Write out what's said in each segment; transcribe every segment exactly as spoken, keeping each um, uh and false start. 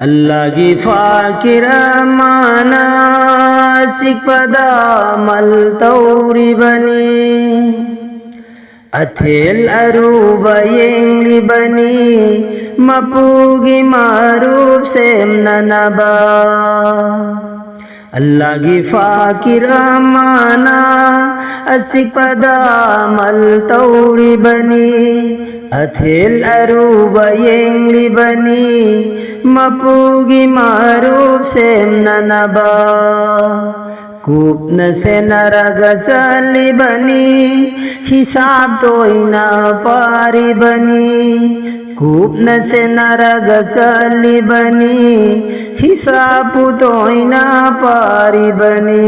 ꯑꯜꯂꯥꯒꯤ ꯐꯥꯀꯤꯔ ꯑꯃꯅ ꯆꯤꯛꯄꯗ ꯑꯃꯜ ꯇꯧꯔꯤꯕꯅꯤ꯫ ꯑꯊꯦꯜ ꯑꯔꯨꯕ ꯌꯦꯡꯂꯤꯕꯅꯤ, ꯃꯄꯨꯒꯤ ꯃꯔꯨꯞ ꯁꯦꯝꯅꯅꯕ꯫ ꯑꯜꯂꯥꯒꯤ ꯐꯥꯀꯤꯔ ꯑꯃꯅ ꯑꯆꯤꯛꯄꯗ ꯑꯃꯜ ꯇꯧꯔꯤꯕꯅꯤ꯫ ꯑꯊꯦꯜ ꯑꯔꯨꯕ ꯌꯦꯡꯂꯤꯕꯅꯤ, ꯃꯄꯨꯒꯤ ꯃꯔꯨꯞ ꯁꯦꯝꯅꯅꯕ꯫ ꯀꯨꯞꯅ ꯁꯦꯟꯅꯔꯒ ꯆꯠꯂꯤꯕꯅꯤ, ꯍꯤꯁꯥꯕ ꯇꯣꯏꯅ ꯄꯥꯔꯤꯕꯅꯤ꯫ ꯀꯨꯞꯅ ꯁꯦꯟꯅꯔꯒ ꯆꯠꯂꯤꯕꯅꯤ, ꯍꯤꯁꯥꯕꯄꯨ ꯇꯣꯏꯅ ꯄꯥꯔꯤꯕꯅꯤ꯫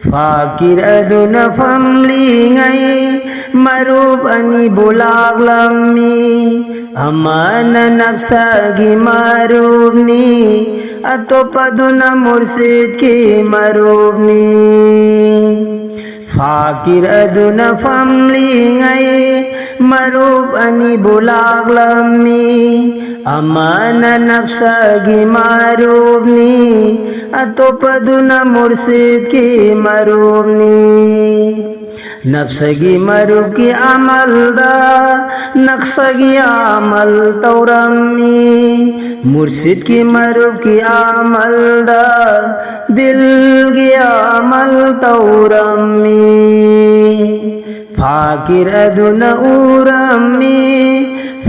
ꯐꯥꯀꯤꯔ ꯑꯗꯨꯅ ꯐꯝꯂꯤꯉꯩ ꯃꯔꯨꯞ ꯑꯅꯤꯕꯨ ꯂꯥꯛꯂꯝꯃꯤ꯫ ꯑꯃꯅ ꯅꯞꯁꯒꯤ ꯃꯔꯨꯞꯅꯤ, ꯑꯇꯣꯞꯄꯗꯨꯅ ꯃꯨꯔꯁꯤꯗꯀꯤ ꯃꯔꯨꯞꯅꯤ꯫ ꯐꯥꯀꯤꯔ ꯑꯗꯨꯅ ꯐꯝꯂꯤꯉꯩ ꯃꯔꯨꯞ ꯑꯅꯤꯕꯨ ꯂꯥꯛꯂꯝꯃꯤ꯫ ꯑꯃꯅ ꯅꯞꯁꯒꯤ ꯃꯔꯨꯞꯅꯤ, ꯑꯇꯣꯞꯄꯗꯨꯅ ꯃꯨꯔꯁꯤꯗꯀꯤ ꯃꯔꯨꯞꯅꯤ꯫ ꯅꯞꯁꯒꯤ ꯃꯔꯨꯞꯀꯤ ꯑꯃꯜꯗ ꯅꯛꯁꯒꯤ ꯑꯃꯜ ꯇꯧꯔꯝꯃꯤ꯫ ꯃꯨꯔꯁꯤꯗꯀꯤ ꯃꯔꯨꯞꯀꯤ ꯑꯃꯜꯗ ꯗꯤꯜꯒꯤ ꯑꯃꯜ ꯇꯧꯔꯝꯃꯤ꯫ ꯐꯥꯀꯤꯔ ꯑꯗꯨꯅ ꯎꯔꯝꯃꯤ,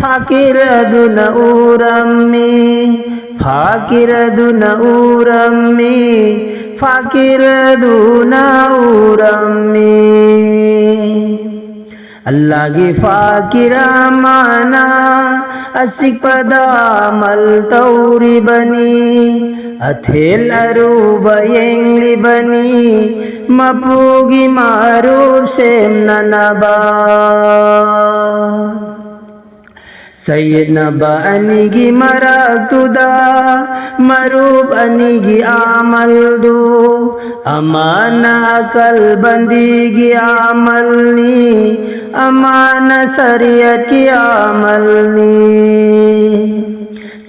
ꯐꯥꯀꯤꯔ ꯑꯗꯨꯅ ꯎꯔꯝꯃꯤ, ꯐꯥꯀꯤꯔ ꯑꯗꯨꯅ ꯎꯔꯝꯃꯤ, ꯐꯥꯀꯤꯔ ꯑꯗꯨꯅ ꯎꯔꯝꯃꯤ꯫ ꯑꯜꯂꯥꯒꯤ ꯐꯥꯀꯤꯔ ꯑꯃꯅ ꯑꯆꯤꯛꯄꯗ ꯑꯃꯜ ꯇꯧꯔꯤꯕꯅꯤ꯫ ꯑꯊꯦꯜ ꯑꯔꯨꯕ ꯌꯦꯡꯂꯤꯕꯅꯤ, ꯃꯄꯨꯒꯤ ꯃꯔꯨꯞ ꯁꯦꯝꯅꯅꯕ꯫ ꯆꯌꯦꯠꯅꯕ ꯑꯅꯤꯒꯤ ꯃꯔꯛꯇꯨꯗ ꯃꯔꯨꯞ ꯑꯅꯤꯒꯤ ꯑꯃꯜꯗꯨ, ꯑꯃꯅ ꯑꯀꯜꯕꯟꯗꯤꯒꯤ ꯑꯃꯜꯅꯤ, ꯑꯃꯅ ꯁꯔꯤꯌꯠꯀꯤ ꯑꯃꯜꯅꯤ꯫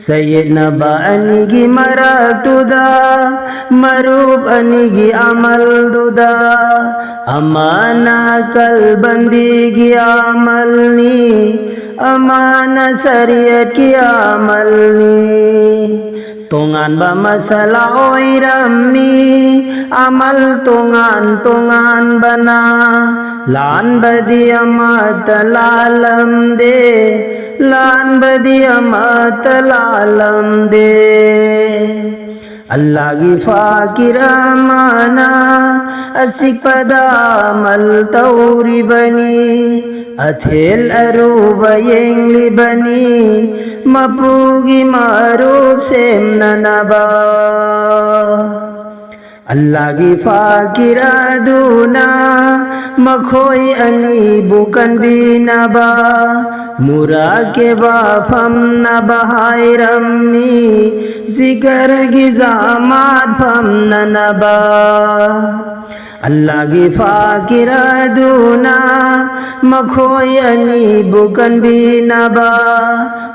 ꯆꯌꯦꯠꯅꯕ ꯑꯅꯤꯒꯤ ꯃꯔꯛꯇꯨꯗ, ꯃꯔꯨꯞ ꯑꯅꯤꯒꯤ ꯑꯃꯜꯗꯨꯗ, ꯑꯃꯅ ꯀꯜꯕꯟꯗꯤꯒꯤ ꯑꯃꯜꯅꯤ, ꯑꯃꯅ ꯁꯔꯤꯌꯠꯀꯤ ꯑꯃꯜꯅꯤ꯫ ꯇꯣꯉꯥꯟꯕ ꯃꯁꯂꯥ ꯑꯣꯏꯔꯝꯃꯤ, ꯑꯃꯜ ꯇꯣꯉꯥꯟ ꯇꯣꯉꯥꯟꯕꯅ꯫ ꯂꯥꯟꯕꯗꯤ ꯑꯃꯠꯇ ꯂꯥꯜꯂꯝꯗꯦ, ꯂꯥꯟꯕꯗꯤ ꯑꯃꯠꯇ ꯂꯥꯜꯂꯝꯗꯦ꯫ ꯑꯜꯂꯥꯒꯤ ꯐꯥꯀꯤꯔ ꯑꯃꯅ ꯑꯁꯤꯛꯄꯗ ꯑꯃꯜ ꯇꯧꯔꯤꯕꯅꯤ꯫ ꯑꯊꯦꯜ ꯑꯔꯨꯕ ꯌꯦꯡꯂꯤꯕꯅꯤ, ꯃꯄꯨꯒꯤ ꯃꯔꯨꯞ ꯁꯦꯝꯅꯅꯕ꯫ ꯑꯜꯂꯥꯒꯤ ꯐꯥꯀꯤꯔ ꯑꯗꯨꯅ ꯃꯈꯣꯏ ꯑꯅꯤꯕꯨ ꯀꯟꯕꯤꯅꯕ, ꯃꯨꯔꯥꯀꯦꯕꯥ ꯐꯝꯅꯕ ꯍꯥꯏꯔꯝꯃꯤ, ꯖꯤꯀꯔꯒꯤ ꯖꯃꯥꯠ ꯐꯝꯅꯅꯕ꯫ ꯑꯜꯂꯥꯒꯤ ꯐꯥꯀꯤꯔ ꯑꯗꯨꯅ ꯃꯈꯣꯏ ꯑꯅꯤꯕꯨ ꯀꯟꯕꯤꯅꯕ,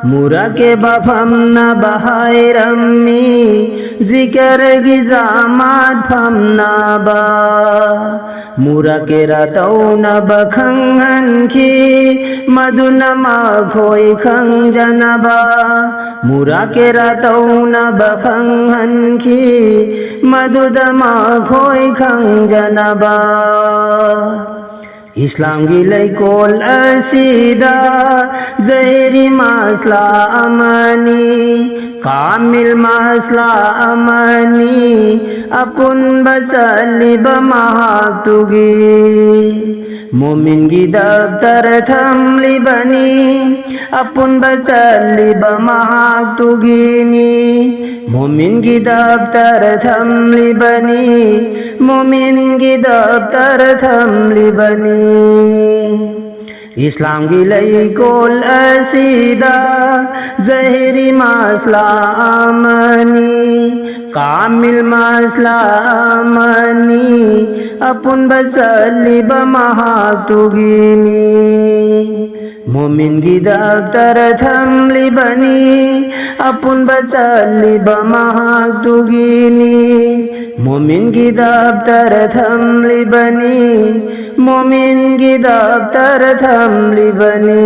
ꯃꯨꯔꯥꯀꯦꯕꯥ ꯐꯝꯅꯕ ꯍꯥꯏꯔꯝꯃꯤ, ꯖꯤꯀꯔꯒꯤ ꯖꯃꯥꯠ ꯐꯝꯅꯕ꯫ ꯃꯨꯔꯥꯀꯦꯔꯥ ꯇꯧꯅꯕ ꯈꯪꯍꯟꯈꯤ, ꯃꯗꯨꯅ ꯃꯈꯣꯏ ꯈꯪꯖꯅꯕ꯫ ꯃꯨꯔꯥꯀꯦꯔꯥ ꯇꯧꯅꯕ ꯈꯪꯍꯟꯈꯤ, ꯃꯗꯨꯗ ꯃꯈꯣꯏ ꯈꯪꯖꯅꯕ꯫ ꯏꯁꯂꯥꯝꯒꯤ ꯂꯩꯀꯣꯜ ꯑꯁꯤꯗ ꯖꯍꯤꯔꯤ ꯃꯁꯂꯥ ꯑꯃꯅꯤ, ꯀꯥꯃꯤꯜ ꯃꯁꯂꯥ ꯑꯃꯅꯤ, ꯑꯄꯨꯟꯕ ꯆꯠꯂꯤꯕ ꯃꯍꯥꯛꯇꯨꯒꯤ꯫ ꯃꯣꯃꯤꯟꯒꯤ ꯗꯞꯇꯔ ꯊꯝꯂꯤꯕꯅꯤ, ꯑꯄꯨꯟꯕ ꯆꯠꯂꯤꯕ ꯃꯍꯥꯛꯇꯨꯒꯤꯅꯤ꯫ ꯃꯣꯃꯤꯟꯒꯤ ꯗꯞꯇꯔ ꯊꯝꯂꯤꯕꯅꯤ, ꯃꯣꯃꯤꯟꯒꯤ ꯗꯞꯇꯔ ꯊꯝꯂꯤꯕꯅꯤ꯫ ꯏꯁꯂꯥꯝꯒꯤ ꯂꯩꯀꯣꯜ ꯑꯁꯤꯗ ꯖꯍꯤꯔꯤ ꯃꯁꯂꯥ ꯑꯃꯅꯤ, ꯀꯥꯃꯤꯜ ꯃꯁꯂꯥ ꯑꯃꯅꯤ, ꯑꯄꯨꯟꯕ ꯆꯠꯂꯤꯕ ꯃꯍꯥꯛꯇꯨꯒꯤꯅꯤ꯫ ꯃꯣꯃꯤꯟꯒꯤ ꯗꯞꯇꯔ ꯊꯝꯂꯤꯕꯅꯤ, ꯑꯄꯨꯟꯕ ꯆꯠꯂꯤꯕ ꯃꯍꯥꯛꯇꯨꯒꯤꯅꯤ꯫ ꯃꯣꯃꯤꯟꯒꯤ ꯗꯞꯇꯔ ꯊꯝꯂꯤꯕꯅꯤ, ꯃꯣꯃꯤꯟꯒꯤ ꯗꯞꯇꯔ ꯊꯝꯂꯤꯕꯅꯤ꯫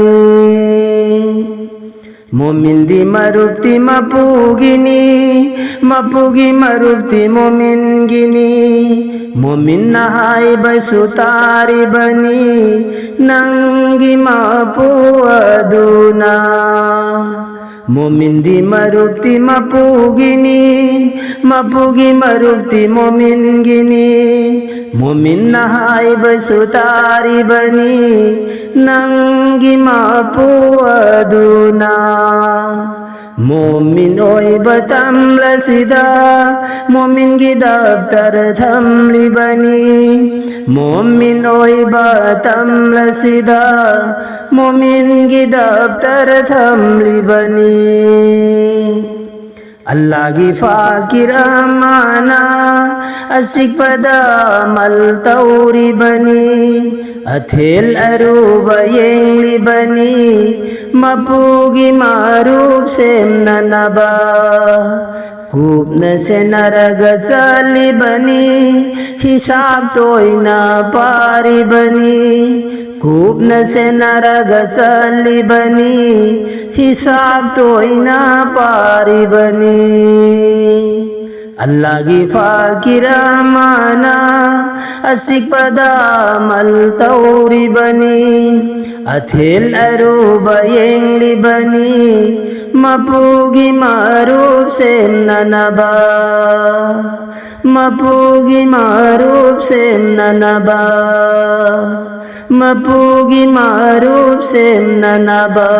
ꯃꯣꯃꯤꯟꯗꯤ ꯃꯔꯨꯞꯇꯤ ꯃꯄꯨꯒꯤꯅꯤ, ꯃꯄꯨꯒꯤ ꯃꯔꯨꯞꯇꯤ ꯃꯣꯃꯤꯟꯒꯤꯅꯤ꯫ ꯃꯣꯃꯤꯟꯅ ꯍꯥꯏꯕꯁꯨ ꯇꯥꯔꯤꯕꯅꯤ ꯅꯪꯒꯤ ꯃꯄꯨ ꯑꯗꯨꯅ꯫ ꯃꯣꯃꯤꯟꯗꯤ ꯃꯔꯨꯞꯇꯤ ꯃꯄꯨꯒꯤꯅꯤ, ꯃꯄꯨꯒꯤ ꯃꯔꯨꯞꯇꯤ ꯃꯣꯃꯤꯟꯒꯤꯅꯤ꯫ ꯃꯣꯃꯤꯟꯅ ꯍꯥꯏꯕꯁꯨ ꯇꯥꯔꯤꯕꯅꯤ ꯅꯪꯒꯤ ꯃꯄꯨ ꯑꯗꯨꯅ꯫ ꯃꯣꯃꯤꯟ ꯑꯣꯏꯕ ꯇꯝꯂꯁꯤꯗ ꯃꯣꯃꯤꯟꯒꯤ ꯗꯞꯇꯔ ꯊꯝꯂꯤꯕꯅꯤ꯫ ꯃꯣꯃꯤꯟ ꯑꯣꯏꯕ ꯇꯝꯂꯁꯤꯗ ꯃꯣꯃꯤꯟꯒꯤ ꯗꯞꯇꯔ ꯊꯝꯂꯤꯕꯅꯤ꯫ ꯑꯜꯂꯥꯒꯤ ꯐꯥꯀꯤꯔ ꯑꯃꯅ ꯑꯆꯤꯛꯄꯗ ꯑꯃꯜ ꯇꯧꯔꯤꯕꯅꯤ꯫ ꯑꯊꯦꯜ ꯑꯔꯨꯕ ꯌꯦꯡꯂꯤꯕꯅꯤ ꯃꯄꯨꯒꯤ ꯃꯔꯨꯞ ꯁꯦꯝꯅꯅꯕ꯫ ꯀꯨꯞꯅ ꯁꯦꯟꯅꯔꯒ ꯆꯠꯂꯤꯕꯅꯤ ꯍꯤꯁꯥꯕ ꯇꯣꯏꯅ ꯄꯥꯔꯤꯕꯅꯤ꯫ ꯀꯨꯞꯅ ꯁꯦꯟꯅꯔꯒ ꯆꯠꯂꯤꯕꯅꯤ ꯍꯤꯁꯥꯕ ꯇꯣꯏꯅ ꯄꯥꯔꯤꯕꯅꯤ꯫ ꯑꯜꯂꯥꯒꯤ ꯐꯥꯀꯤꯔ ꯑꯃꯅ ꯑꯆꯤꯛꯄꯗ ꯑꯃꯜ ꯇꯧꯔꯤꯕꯅꯤ꯫ ꯑꯊꯦꯜ ꯑꯔꯨꯕ ꯌꯦꯡꯂꯤꯕꯅꯤ ꯃꯄꯨꯒꯤ ꯃꯔꯨꯞ ꯁꯦꯝꯅꯅꯕ꯫ ꯃꯄꯨꯒꯤ ꯃꯔꯨꯞ ꯁꯦꯝꯅꯅꯕ꯫ ꯃꯄꯨꯒꯤ ꯃꯔꯨꯞ ꯁꯦꯝꯅꯅꯕ꯫